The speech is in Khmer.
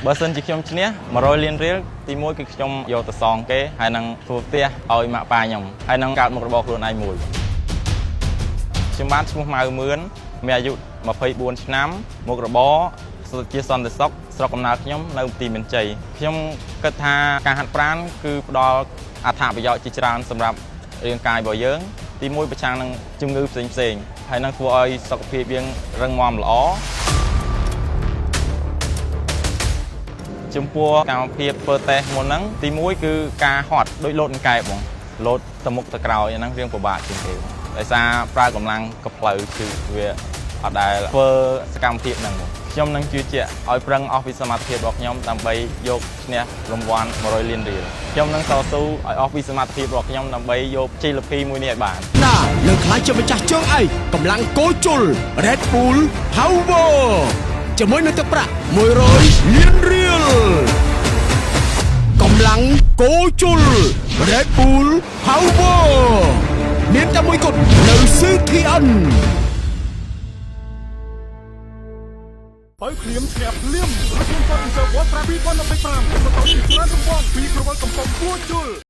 បើសិនជាខ្ញុំឈ្នះ100លានរៀលទីមួយគឺខ្ញុំយកទៅសងគេហើយនឹងធ្វើផ្ទះឲ្យម៉ាក់ប៉ាខ្ញុំហើយនឹងកើតមុខរបរខ្លួនឯងមួយខ្ញុំបានឈ្មោះម៉ៅមឿនមានអាយុ24ឆ្នាំមុខរបរជាសន្តិសុខស្រុកកំណើតខ្ញុំនៅទីមានជ័យខ្ញុំគិតថាការហាត់ប្រាណគឺផ្ដល់អត្ថប្រយោជន៍ជាច្រើនសម្រាប់រាងកាយរបស់យើង ទីមួយប្រឆាំងនឹងជំងឺផ្សេងផ្សេងៗហើយនឹងធ្វើឲ្យសុខភាពយើងរឹងមាំល្អ ចំពោះកម្មភាពធ្វើតេស្តមុនហ្នឹងទីមួយគឺការហត់ដូចលោតអង្កែបបងលោតទៅមុខទៅក្រោយអាហ្នឹងរៀងពិបាកជាងគេបងដោយសារប្រើកម្លាំងកផ្លូវគឺវាអត់ដែលធ្វើសកម្មភាពហ្នឹងបងខ្ញុំនឹងជឿជាក់ឲ្យប្រឹងអស់ពីសមត្ថភាពរបស់ខ្ញុំដើម្បីយកឈ្នះរង្វាន់100លានរៀលខ្ញុំនឹងតស៊ូឲ្យអស់ពីសមត្ថភាពរបស់ខ្ញុំដើម្បីយកជ័យលាភីមួយនេះឲ្យបាន ណានឹងក្លាយជាម្ចាស់ជើងឯកកម្លាំងគោជុល Red Bull Power ជាមួយនឹងទឹកប្រាក់100លានរៀលកម្លាំងគោជុល Red Bull Power មានតែមួយគត់នៅ CTN បើភ្លាមឈ្នះភ្លាមរថយន្ត Ford Interval 2025បន្តជាច្រើនរង្វាន់ពីក្រវ៉ាល់កំប៉ុងពួរជុល។